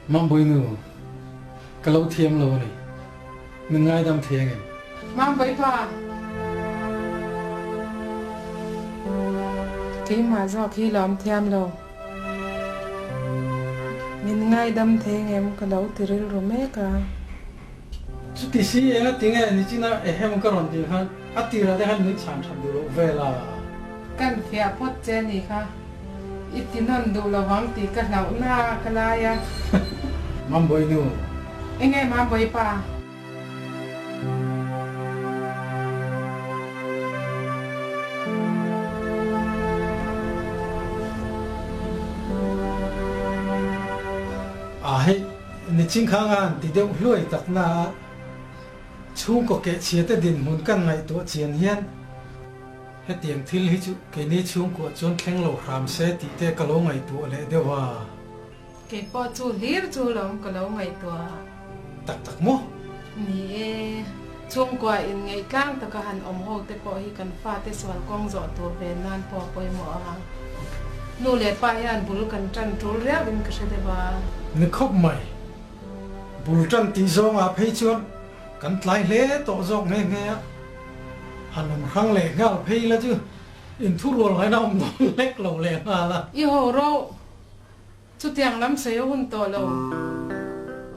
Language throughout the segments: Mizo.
Mambawi nu, ka lo thiam lo a ni. Min ngaidam thei angem? Mambawi pa, keimah zawk hi lawm thiam lo. Min ngaidam thei angem ka lo ti rilru mek a. Chuti si eng a ti nge nichina ehem ka rawn tih khan a tirah te khan min chhan that duh loh vel a. Kan fiah phawt che ni kha i ti nawn duh lo vang tih ka hlauh na ka lai a. Mambawi nu. Enge Mambawi pa? A hei. Niching kha ngan ti deuh hluai takna a chhungkaw kehchhia te dinhmun kan ngaihtuah chian hian hetiang thil hi chu keini chhungkuah chuan thleng lo hram se tih te ka lo ngaihtuah leh deuh a. Kei pawh chu hlir chu lawm ka lo ngaihtuah. Tak tak maw? Ni e, chhungkua inngeih tlang taka han awm ho te pawh hi kan fate sual kawng zawh tur ve nan pawh a pawimawh a. Nu leh pa hian bul kan tan tul riau in ka hre deuh a. Ni khawp mai. Bul tan tih zawngah phei chuan kan tlai hle tawh zawk nghe nghe a. Han awm hrang leh nghal phei la chu inthurual ngaihna awm dawn hlek lo leh nghal a. I ho ro. Chutiang lam sawi a hun tawh lo.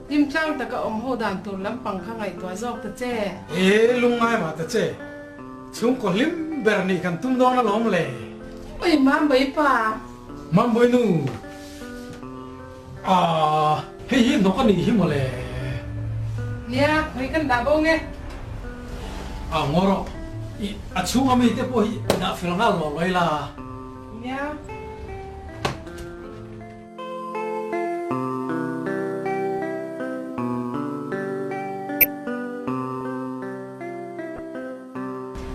Hlimtlang taka awm ho dan tur lampang kha ngaihtuah zawk ta che. E lungngai mah ta che. Chhungkaw hlim ber nih kan tum dawn alawm le. Oi Mambawi pa. Mambawi nu. Aah hei hi hnawk a nih hi mawle. Nia, khawi kan dah bo nge. A ngaw rawh. I a chhunga mite pawh hi dah fel nghal lawh lawih la. Nia.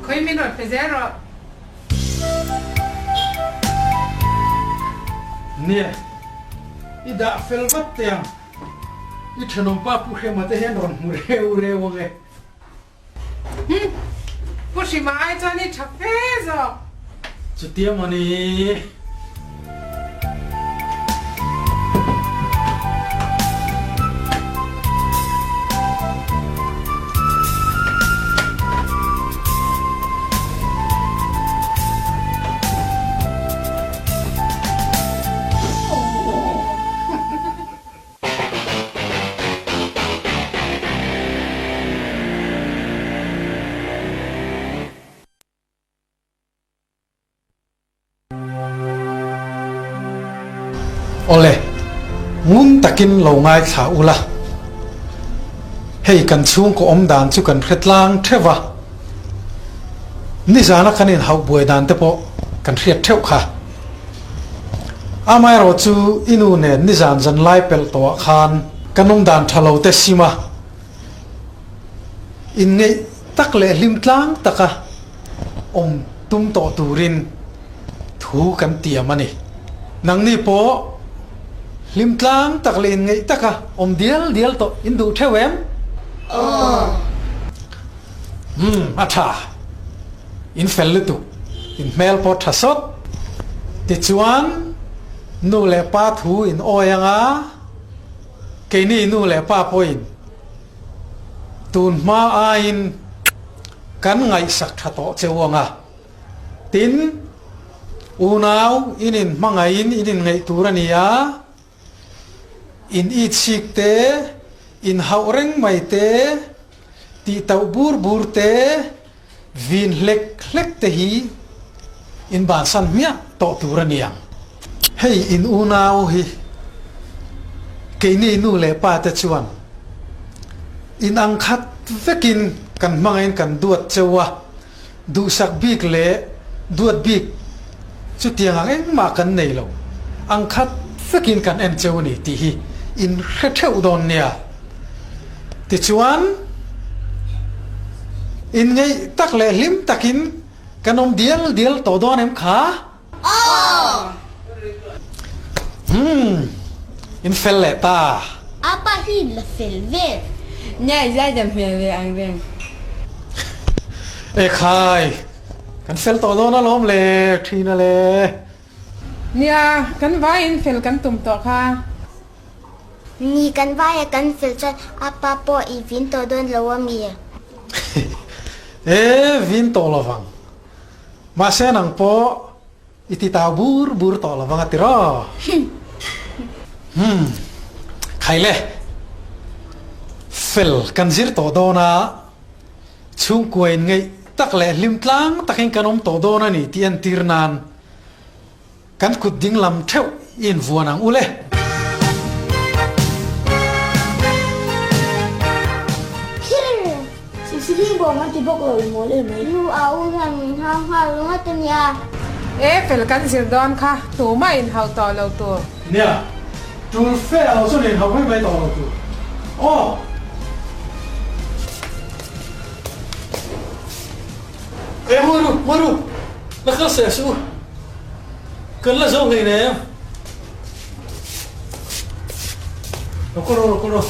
Khawi min rawn pe zel rawh. Nia, i dah fel vat teh ang. I thenawmpa Pu Hrema te hian rawn hmu reu reu ang e. Hum! Pu Hrima ai chuan i tha fe zawk. Chutia mawni. Awle, ngun takin lo ngaithla ula. Hei kan chhungkaw awm dan chu kan hre tlang theuh a, nizana kan inhauh buai dan te pawh kan hriat theuh kha. Amaherawh chu i nu nen nizan zan lai pelh tawhah khan kan awm dan tha lo te sim a, inngeih tak leh hlim tlang taka awm tum tawh turin thu kan tiam a ni. Nangni pawh hlim tlang tak leh inngeih taka awm dial dial tawh in duh theuh em? Aw. Umm, a tha. In fel lutuk, in hmel pawh tha sawt. Tichuan, nu leh pa thu in awi anga, keini nu leh pa pawhin tun hma aiin kan ngaihsak tha tawh cheu anga. Tin, unau in inhmangaihin in inngeih tur a ni a. In itchik te, in hauh reng mai te, tih tauh bur bur te, vin hlek hlek te hi in bansan hmiah tawh tur a ni ang. Hei in unau hi keini nu leh pa te chuan in ang khat vekin kan hmangaihin kan duat cheu a, Duhsak bik leh duat bik chutiang ang engmah kan nei lo, ang khat vekin kan en cheu a ni tih hi in hre theuh dawn nia. Tichuan, inngeih tak leh hlim takin kan awm dial dial tawh dawn em kha? Aw! Umm, in fel leh ta. Apa hi la fel vel. Nia i zai dam hmel ve ang reng. Ekhai! Kan fel tawh dawn alawm le, ṭhina le. Nia, kan vaiin fel kan tum tawh kha. Ni, kan vaia kan fel chuan a pa pawh i vin tawh dawn lo a mi? E, vin tawh lovang. Mahse nang pawh i ti tau bur bur tawh lovang a ti raw. Humm, khai le. Fel kan zir tawh dawn a, chhungkua in ngeih tak leh hlim tlang takin kan awm tawh dawn a ni tih entir nan Kan kut ding lam theuh i invuan ang u le. Sisili bawm an ti bawk lo i mawl em mai. Nu a u hian min hau nghal ringawt a nia. E fel kan zir dawn kha tumah in hau tawh lo tur. Nia, tul fe a lo chuan in hau mai mai tawh lo tur. Aw! E ngawi ru, ngawi ru, la kal seh suh u, kan la zo hlei nem. Lo kal rawh, lo kal rawh,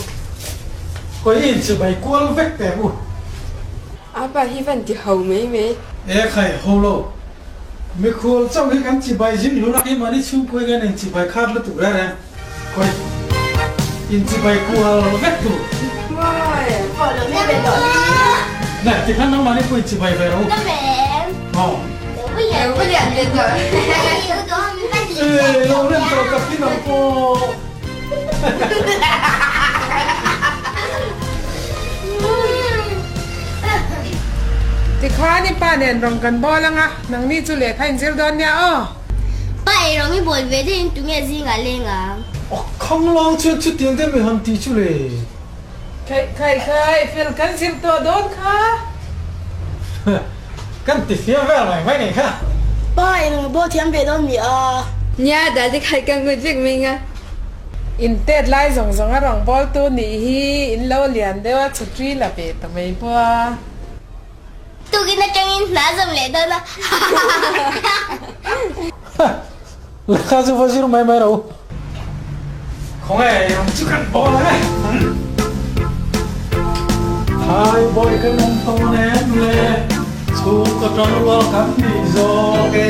kawi in chi bai kual vek teh u. Apa hi van ti ho mai mai. E khai, ho lo, mikhual chauh hi kan chi bai zing hlun a, keimahni chhungkawi hian in chi bai khat lutuk reng reng. Khawi in chibai kual vek tur. Nè, tikhan nangmah nih pawh in chibai ve rawh u. Aw. Ee, lo rem tawh tak hi nang pawh. Tikhan i pa nen rawng kan bawl anga, nangni chu lehkha in zir dawn nia aw. Pa ei rawng i bawl ve deuhin tunge zingah leng ang? A khang lang chuan chutiang deuh mai han ti chu le. Khaih khaih khaih, fel kan zir tawh dawn kha. Kan ti fiam vel mai mai nei kha. Pa ei rawng i bawl thiam ve dawn mi a? Nia, dadi khaih ka ngut vek mai nga. In tet lai zawng zawng a rawng bawltu nih hi in lo lian deuh a chhutri la ve ta mai bawk a. Tukin atangin hna zawm leh dawn a. Lehkha chu va zir mai mai ro. Khawnge ram chu kan bawl ang e. Thai bawi kan awm tawn em le, chhungkaw tang rual kan nih zawk e.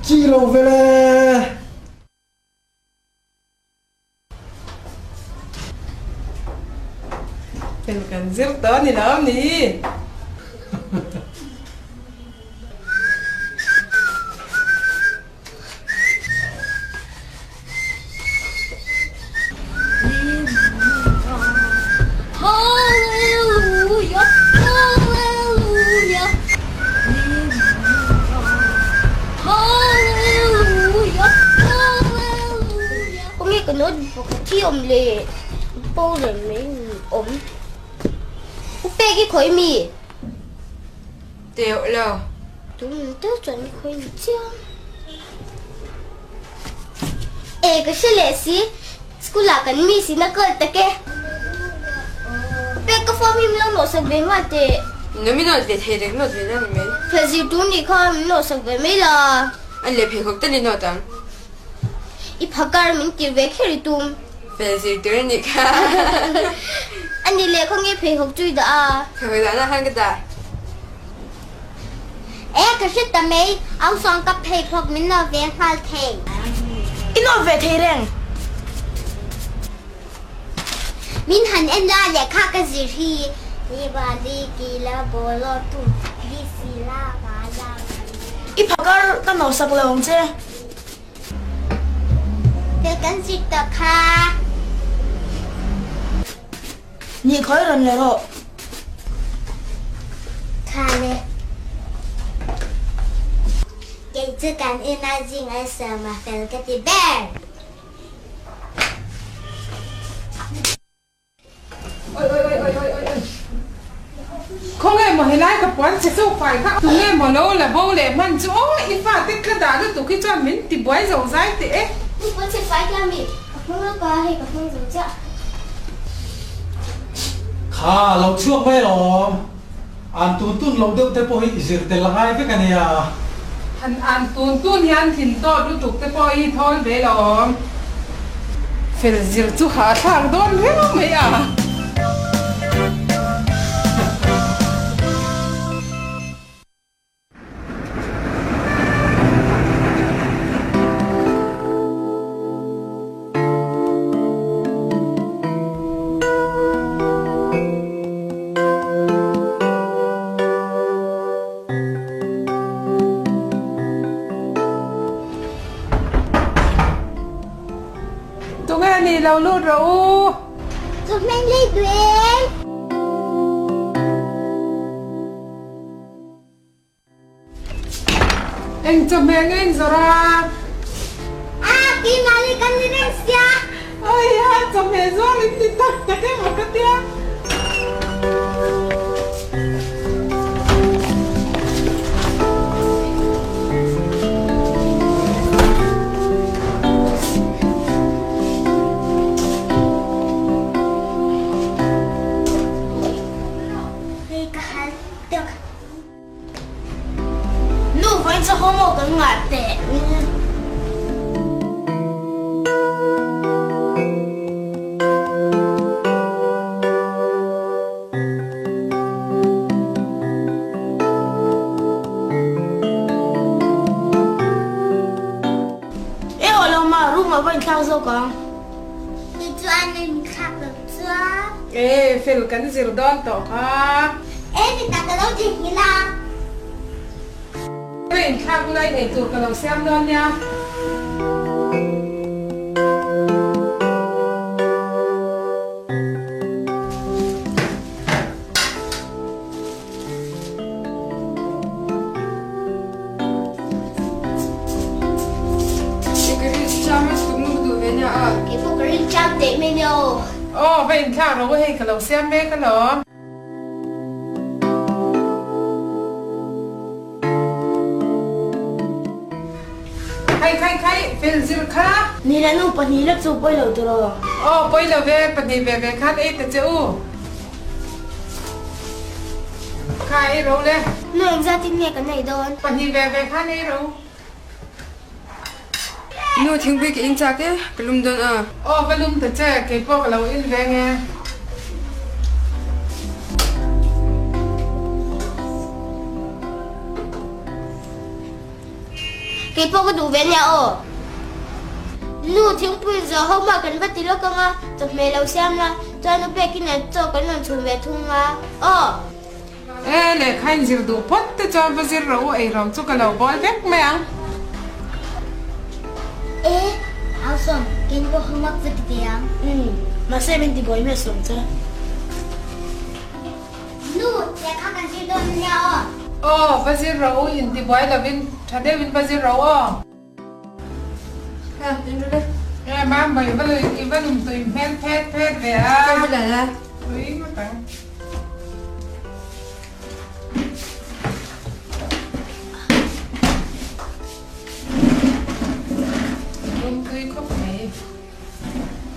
Chi lo ve le. Fel kan zir tawh a ni lo ni. Hallelujah Hallelujah Hallelujah Hallelujah Kawng hi ka notebook a thi awm le bo reng mai awm U pek i khawi mi? Teuh lo. Tun deuh chuan i khawi ni chiang. E ka hre leh si, school ah kan miss in a kal tak e. Pek ka form hi min lo nawhsak ve nghal teh. No min nawt ve thei reng nawt ve la ni mai. Fel zir tur nih kha min nawhsak ve mai la. An leh pheikhawk tal i nawt ang. I phakar min tir ve kher i tum. Fel zir tur a nih kha. A ni leh khawnge pheikhawk chu i dah a. Pheikhawk dahna khan ka dah. E, ka hre ta mai, au sawng ka pheikhawk min nawh ve nghal thei. I nawh ve thei reng. Min han en la lehkha ka zir hi. Li ba li ki la bo lo tu li si la ma la ma li. I phakar ka nawhsak lo ang che. Fel kan zir tawh kha. Ni khawi rawn le rawh. Tha le. Kei chu kan ina zing a sawm a fel ka ti ber. Oi oi oi oi oi oi oi. Khawnge maw helai ka puan che chu fai kha tunge maw lo la bo leh hman chu aw i fate ka dah lutuk hi chuan min ti buai zo zai teh e. I puan che fai kha mi ka hmang a ka hei ka hmang zo chiah. Kha lo chhuak mai alawm. An tun tun loh deuh te pawh hi i zir tel a ngai vek a nia. Han an tun tun hian thin tawt lutuk te pawh hi thawl ve lo awm. Fel zir chu hahthlak dawn reng mai a. Tunge ni lo lut rawh u. Chu hming lei duh em? Eng chawhmeh nge in zawrh a? A, keimah leh kan ni reng sia. Aia, chawhmeh zuar in ti tak tak em a ka tia. Hei ka hal tuk. Nu vawiin chu homework kan ngah teh. E aw lo ma, room ah va inthlak zawk ang. Tichuan inthlak lo chuan. E fel kan zir dawn tawh kha. E ni tak ka lo theihnghilh a. Ka inthlak lai ei tur ka lo siam dawn nia. Keipawh ka rin cham teh mai nia aw. Aw va inthlak rawh u hei ka lo siam mek alawm. Khai khai khai fel zir kha. Ni le nu pahnih lek chu pawi lo tiraw. Aw pawi lo ve pahnih ve ve khan ei ta che u. Kha ei ro le. Nu engzat in nge kan ei dawn? Pahnih ve ve khan ei ro. Nu thingpui ka in chak e, ka lum dawn a. Aw va lum ta che, kei pawh ka lo in ve nge. Kei pawh ka duh ve nia aw. Nu thingpui zawh ho mah kan va ti lawk ang a, chawhmeh lo siam la, chuan u pekin an chaw kan rawn chhun ve thung a, aw. E, lehkha in zir duh phawt te chuan va zir rawh u, eirawng chu ka lo bawl vek mai ang. E, au sawm, keini pawh homework va ti ve ang. Umm, mahse min ti buai miah sawm che. Nu, lehkha kan zir dawn ania aw. Aw, va zir rawh u, intibuai lovin tha deuhin va zir rawh u aw. Ha, in ru le. E, mam bai va lui, i va lum tui hmel phet phet ve a. Ka va la la. Tui ngawt ang. Lum tui khawp mai.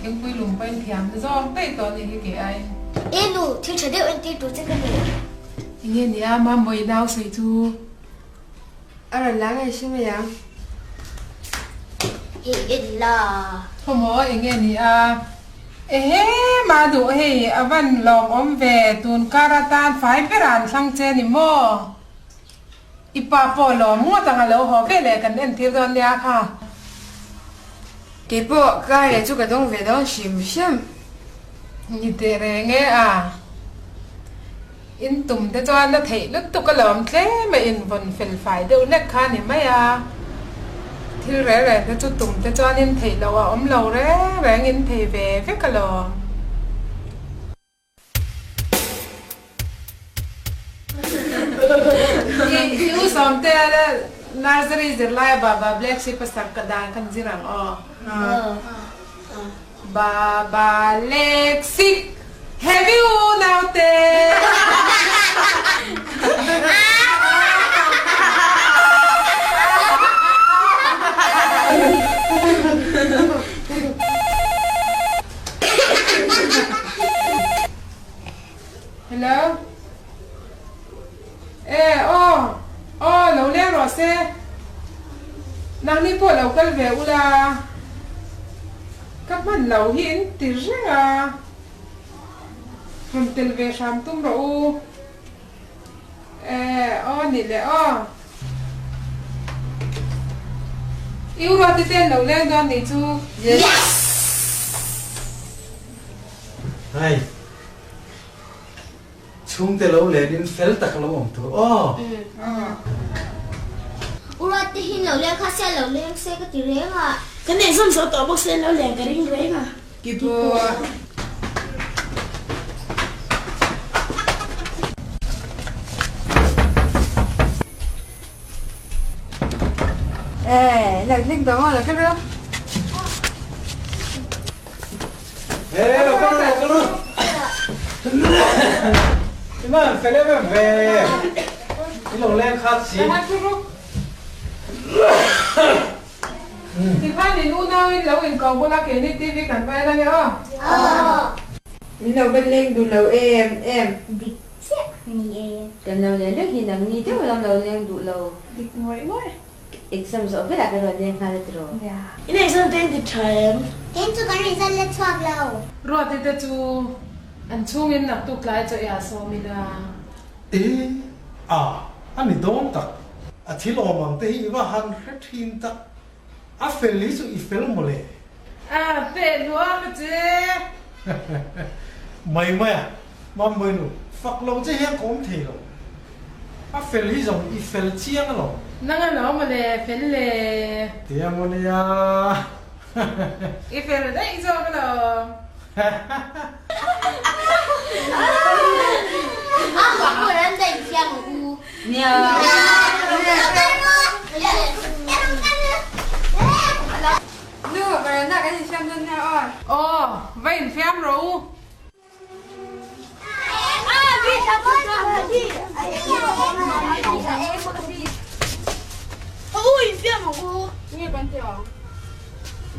Thingpui lum pawhin thiam zawk daih tawh a nih hi kei ai. E nu, thil tha deuh entir tur che ka nei. Enge nia Mambawi nau sawi chu? A rawn la ngei hrim mai ang. Hei en la. Khawmaw enge nia? Ehe mah duh hei a van lawmawm ve tun kar atan fai berah an thlang che ni maw? I pa pawh lawm ngawt ang a lo haw ve leh kan entir dawn nia kha. Kei pawh kar leh chu ka dawng ve dawn hrim hrim. Ni teh reng e a. In tum te chuan a theih lutuk a lawm tlem a invawn fel fai deuh hlek kha a ni mai a. Thil rel reng te chu tum te chuan in theih loh a awm lo reng reng in thei ve vek alawm. I u Sawmte nursery zirlai a Baba Black Sheep a sak ka dan khan zir ang aw. Baba Black Sheep heavy u naute. Hello. rawh se. Nangni pawh lo kal ve ula, ka hman lo hi in ti reng a, rawn tel ve hram tum rawh u. E, aw nih leh aw. I u Ruati te an lo leng dawn nih chu. Yes! Hei. Chhungte lo len in fel tak lo awm tur aw. U Ruati hi lo leng kha se lo leng se ka ti reng a. Kan exam zawh tawh bawk se lo leng ka ring reng a. Keyboard. Ê, lo thleng tawh maw lo kal ru. Ê, lo kal ru, lo kal ru. I man fel em em ve. I lo leng khat si. Tikhan in unau in lo in ko bula keini TV kan va en ange aw. Min lo va leng duh lo em em. Dik chiah ni e. Kan lo leng reng hi nang ni deuh lam lo leng duh lo. Dik ngawih ngawih. Exam zawh velah kan rawn leng nghal a tiraw. In exam te in ti tha em? Kei chu kan result la chhuak lo. Ruati te chu an chhungin naktuk tlai chaw i ah sawm ila. E a, a ni dawn tak. A thil awm ang te hi i va han hre thin tak. A fel hi chu i fel mawle. A peh luah ka che. Mai mai a, Mambawi nu, fak lo che hian ka awm thei lo. A fel hi zawng i fel chiang alawm. Nang a lo mawle, fel le. Tia maw nia. I fel daih zawk alawm. A hmuh hmuh an daih thiam ang u. Nia. Nu, veranda kan infiam dawn nia aw. Aw, va infiam rawh u. U infiam ang u. Nge kan ti ang?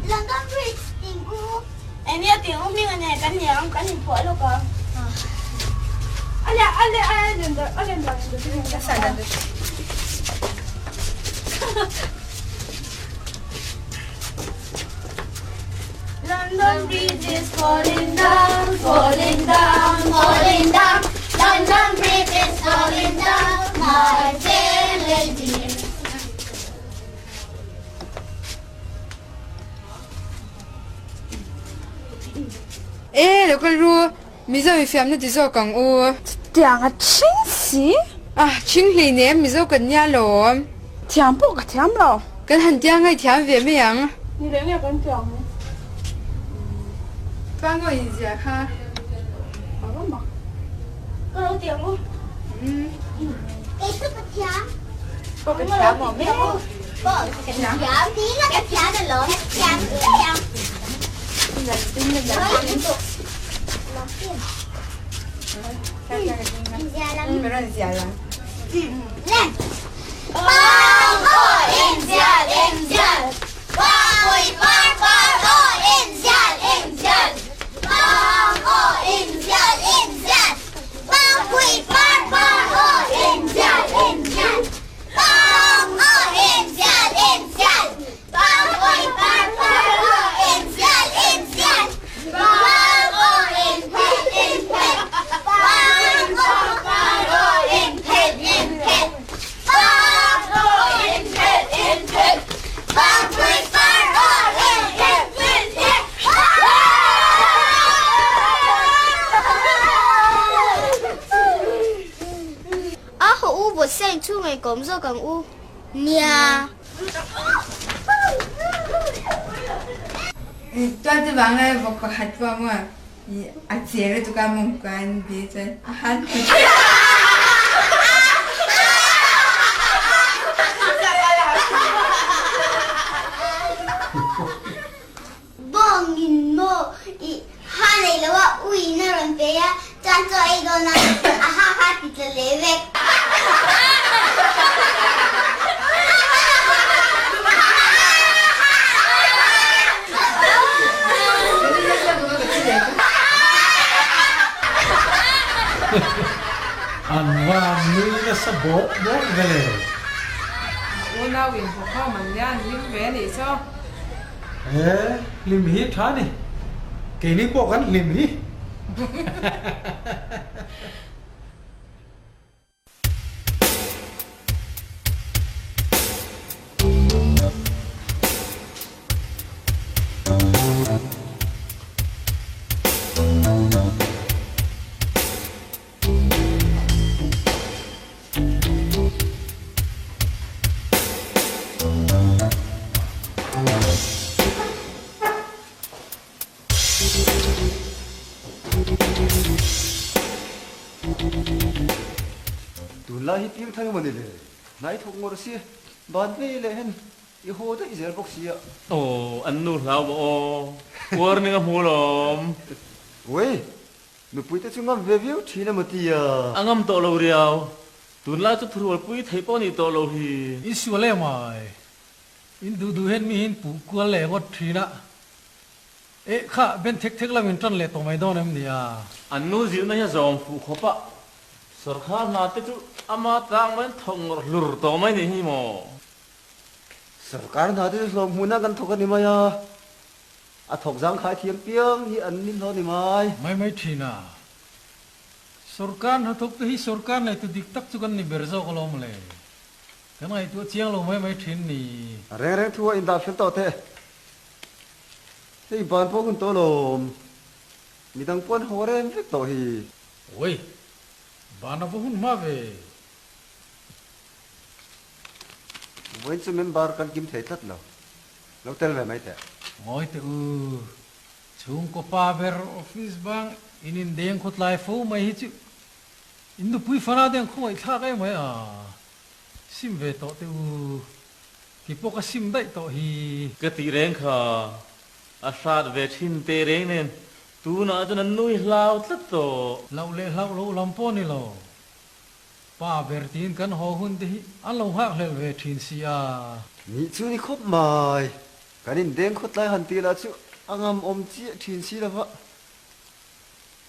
London Bridge ting u. Eng nge ting u hming a nei kan ni ang kan inphuah lawk ang. A le a len dar a len dar a len dar. London Bridge is falling down, falling down, falling down. London Bridge is falling down, my fair lady. E, lo kal ru, Mizo i fiamna ti zawk ang u. Chutiang a chhing si. Ah, chhing hleinem, Mizo kan nia lawm. Thiam pawh ka thiam lo. Kan han tia ngaithiam ve mai ang. Ni leh nge kan tia ang. Pangaw in zia kha. A va mak. Ka lo ti ang u. Kei chu ka thiam. Pawh ka thiam awm e. Pawh ka thiam. Ni nga ka thiam alawm. Ka thiam ngei ang. A hawh u vawt seng chhung ei kawm zawk ang u. Nia. Tuan te vang lai vawk pakhat pawh maw a che lutuk a mawngkua an bi chuan a han Bawngin maw i ha nei lo a uiin a rawn pe a, chuan chaw ei dawn a a ha kha ti tla leh vek. An van nui nasa bawk bawk ve le. Unau inhmu khawm an nia an hlim ve anih chu. He hlim hi tha ni. Keini pawh kan hlim hi. Tunlai hi piang thang emaw ni le? Hnai thawk ngawr si, ban ve leh hen i haw daih zel bawk sia. Aw, an nu hlau maw aw, warning a hmu lawm. Uai, Nupui te chu ngam ve viau thin emaw tia. A ngam tawh lo riau. Tunlai chu thurualpui theih pawh nih tawh lo hi. In sual em ai. In duh duh hian mi hi in puh kual leh ngawt thin a. Eh kha, ben thek thek lam in tan leh tawh mai dawn em ni a? An nu zilhna hi a zawm fuh khawp a, sawrkar hna te chu ama tlang mai an thawk ngawrh hlur tawh mai nih hi maw? Sawrkar hna te chu hlawm hmunah kan thawk a ni mai a. A thawk zangkhai thiam piang hi an ni hlawh ni mai. Mai mai thin a. Sorkar hnathawk te hi sorkar neitu dik tak chu kan ni ber zawk alawm le. Kan ngaihtuah chiang lo mai mai thin ni. A reng reng thu a indah fel tawh teh. Hei ban pawh hun tawh lawm. Midang pawh an haw rem vek tawh hi. Oi! Ban a va hun hma ve. Vawiin chu member kan kim thei tlat lo. Lo tel ve mai teh. Ngawi teh u, chhungkaw pa ber office bang in indeng khawtlai fo mai hi chu in nupui fana te ang khawngaih thlak em mai a, sim ve tawh teh u, kei pawh ka sim daih tawh hi. Ka tih reng kha a hrat ve thin teh reng nen tunah chuan an nui hlau tlat tawh. Hlauh leh hlauh loh lam pawh ni lo, Pa ber tiin kan haw hun te hi an lo nghakhlel ve thin si a. Nih chu ni khawp mai. Kan indeng khawtlai han tih lah chu a ngam awm chiah thin si lova.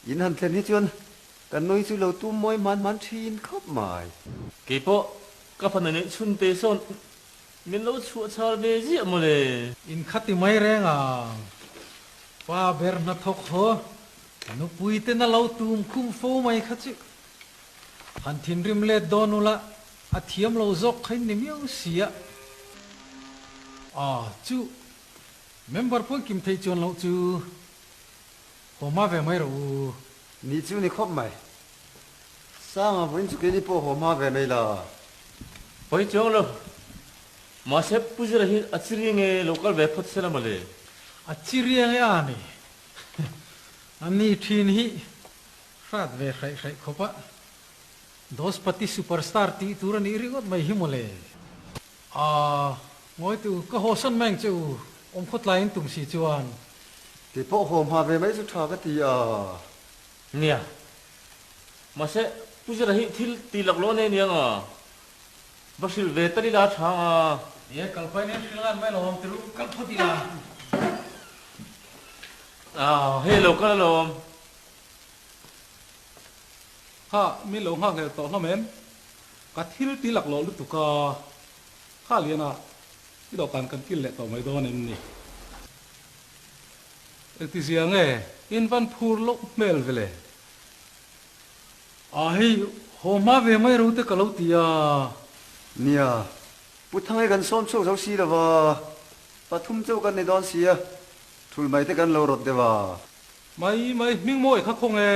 In han thlen hi chuan kan nui chu lo tum mawi hman hman thin khawp mai. Keipawh ka fanu neih chhun te sawn min lo chhuah chhal ve ziah mawle. In khati mai reng ang. Pa ber hnathawk haw nupui te na lo tum khum fo mai kha chu. Han thinrim let dawn ula, a thiam lo zawk kha in ni miau si a. Ah, chu member pawh kim thei chuan loh chu haw hma ve mai rawh u. Ni chu ni khawp mai. Sanga vawiin chu keini pawh haw hma ve mai la. Pawi chuang lo. Mahse Pu Zira hi a chiri nge lo kal ve phawt se la mawle. A chiri nge a ni. A ni thin hi Hrat ve hraih hraih khawp a, Dospati superstar tih tur a nih ringawt mai hi mawle. Aa, ngawi tu, ka haw san mai ang che u, awm khawtlai in tum si chuan. Kei pawh haw hma ve mai chu tha ka ti a. Nia, mahse Pu Zira hi thil ti lak lo nei aniang a, va hrilh ve tal ila a tha ang a. Nia, kalpai nen hrilh ngan mai lo awm tiru, kal phawt ila. Aa, hei lo kal alawm. Kha min lo nghak hlel tawh hlawm em? Ka thil ti laklawh lutuk a, kha liana i dawhkan kan kil leh tawh mai dawn em ni? Engtizia nge in van phur loh hmel ve le? A hei haw hma ve mai ro te ka lo ti a. Nia, Pu Thangai kan sawm chhuak zo si lova, pathum chauh kan ni dawn sia, thul mai te kan lo rawt deuh a. Mai mai, hming mawi kha khaw nge?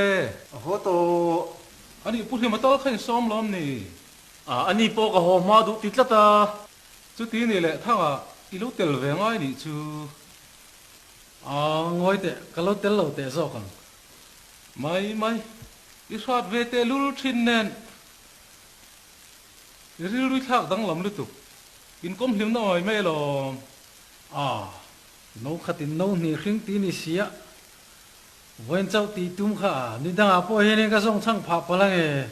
A haw tawh. Ani Pu Hlima tal kha insawm lawm ni? A, ani pawh ka haw hma duh ti tlat a. Chuti ni leh thangah i lo tel ve ngai nih chu. A, ngawi teh, ka lo tel lo teh zawk ang. Mai mai, i hrat ve teh lul thin nen. I rilru thlak danglam lutuk, inkawm hlimna awm mai alawm. A, No khatin no hnih hring ti ni si a, vawiin chauh tih tum kha a ni dangah pawh hianin ka zawng chhang phah palh ange,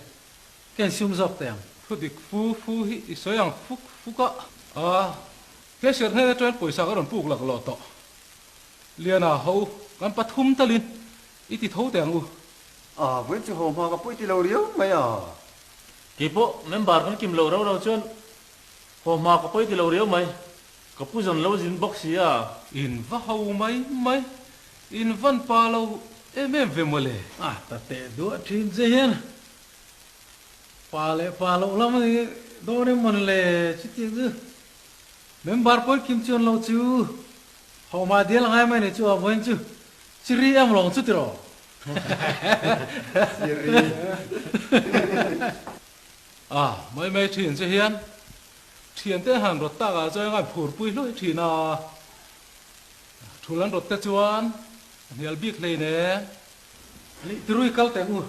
ka insum zawk teh ang. Thu dik fu fu hi i sawi ang fuk fuk a. A, cashier hnen atangin pawisa ka rawn puk lak lawh tawh. Liana, ho, kan pathum talin i ti tho teh ang u. A, vawiin chu ho hma ka pawi ti lo riau mai a. Keipawh member kan kim loh rau rau chuan. Haw hma ka pawi ti lo riau mai. Ka pu zan lo zin bawk si a. In va ho mai mai. In van pa lo em em ve mawle. A ta teh duah thin che hian pa leh pa loh lam a ni dawn em mawn le chutiang chu member pawi kim chuan lo chu ho mah dial ngai mai ni chu a vawiin chu chiri em lawng chu tiraw. Chiri. A mai mai thin che hian thiante han rawt tak ah chuan an phurpui hluai thin a. Thul an rawt te chuan a hnial bik hlein e. Lih tirui kal teh u.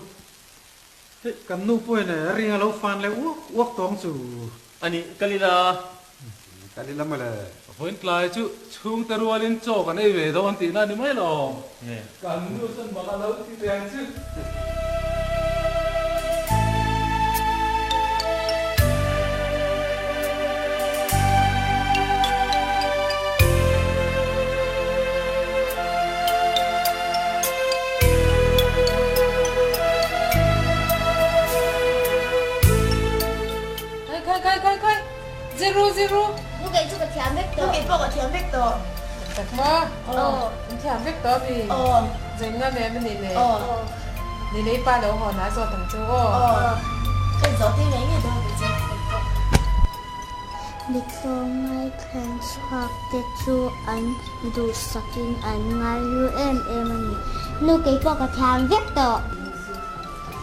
Hei kan nu pawhin e ring a lo fan leh uak uak tawng chu. A nih, kal ila. Kal ila mawle. Vawiin tlai chu chhungte rualin chaw kan ei ve dawn tihna a ni mai lo. Kan nu chuan mak a lo ti ve ang chu. Khai khai khai khai Zero zero. Nu kei chu ka thiam vek tawh. Nu kei pawh ka thiam vek tawh. Tak maw? Aw. In thiam vek tawh mi? Aw. Zain ngam em a nih le? Aw. Ni lei pa lo hawn a zawt ang chu aw. Aw. Ka zawh tir ngei ngei dawn ang che. Mithlawm ngai thlen chhuak te chu an duhsakin an ngaihlu em em a ni. Nu kei pawh ka thiam vek tawh.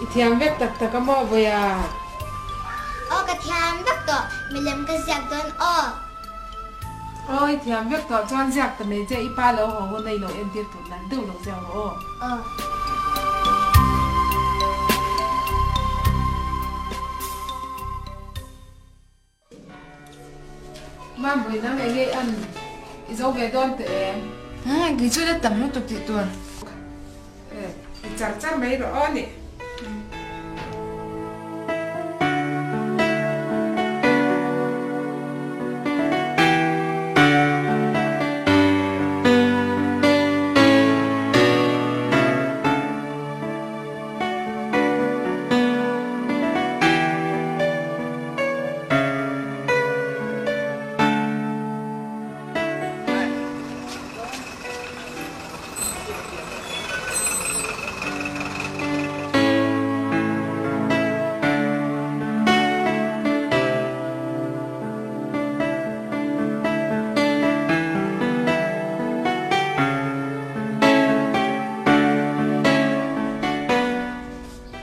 I thiam vek tak tak a maw Vawiha? Aw ka thiam vek tawh, milem ka ziak dawn aw. Aw i thiam vek tawh chuan ziak ta mai che, i pa lo haw hun a i lo entir tur nalh deuh lo ziak rawh aw. Aw. Mambuin a ngei ngei an i zo ve dawn teh em? Kei chu la tam lutuk tih tur. I char char mai rawh aw ni.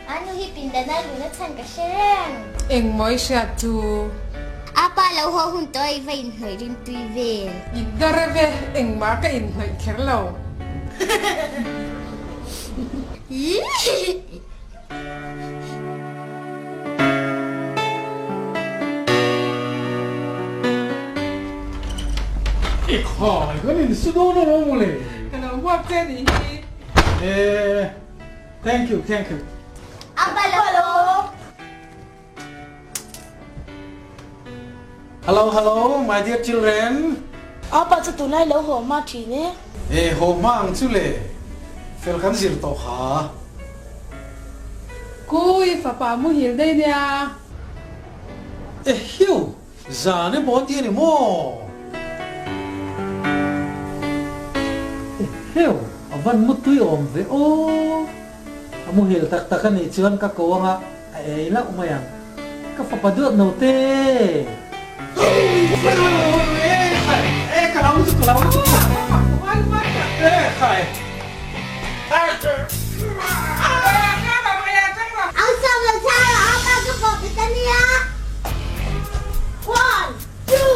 A nu hi pindan a luhna chhan ka hre reng. Engmaw i hriat chu? A pa lo haw hun tawh i va inhnawih rim tui vel. I dar e ve, engmah ka inhnawih kher lo. I khai kan insu dawn alawm mawle. Ka lo huap che nih hi. E. Thank you, thank you. Apa lo. Hello, hello, my dear children. Apa chu tunlai lo haw hma thin e. E, haw hma ang chu le. Fel kan zir tawh kha. Kui, fapa muhil daih nia. E hiu, zan emaw a ti a ni maw? E hiu, a van mutui awm ve aw. A muhil tak tak a nih chuan ka ko anga a ei loh mai ang. Ka fapa duat no te. Ang sawm lo chhang rawh a pa ka fawh bet a nia. One, two,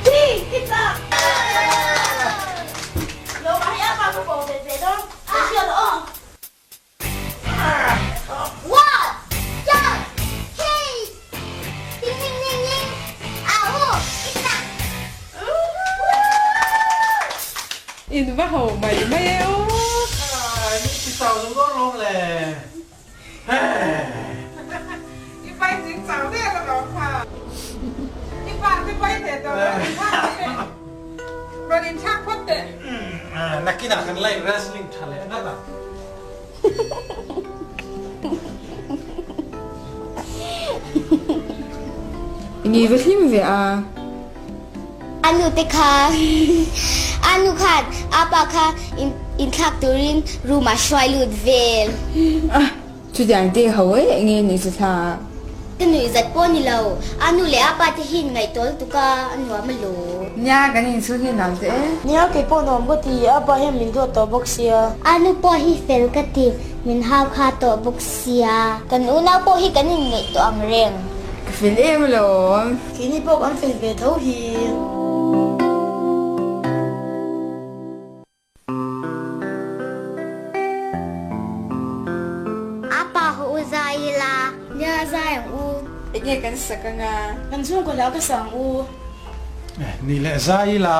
three, hit up! Lo mah hi a pa ka fawh bet ve dawn. Ka hria lo aw. One, two, three, ding ding ding ding, ah u, ik tak. In va ho mai mai e aw. Min ti chau zo dawn lawm le. I pai ching chau der a lawm kha. I pa te pai teh tawh rawn in thlak teh. Rawn in thlak phawt teh. Nakinah kan la in wrestling tha leh ngat ang. I ni va hlim ve a. A nu te kha a nu khan a pa kha inthlak turin room ah hruai lut vel. Chutiang te ho e enge nuih chu thlak? Ka nuih zat pawh ni lo, a nu leh a pa te hi in ngaihtawl tuk a, a nuam alawm. Nia, kan inchhung hi nuam teh e. Nia, kei pawh nuam ka ti, a pa hian min duat tawh bawk sia. A nu pawh hi fel ka ti, min hau kha tawh bawk sia. Kan unau pawh hi kan inngaihtuah ang reng. Ka fel em alawm. Keini pawh kan fel ve tho hi. A pa ho u zai ila. Nia zai ang u. Enge kan sak anga. Kan chhungkaw hla ka sa ang u. Ni leh zai ila.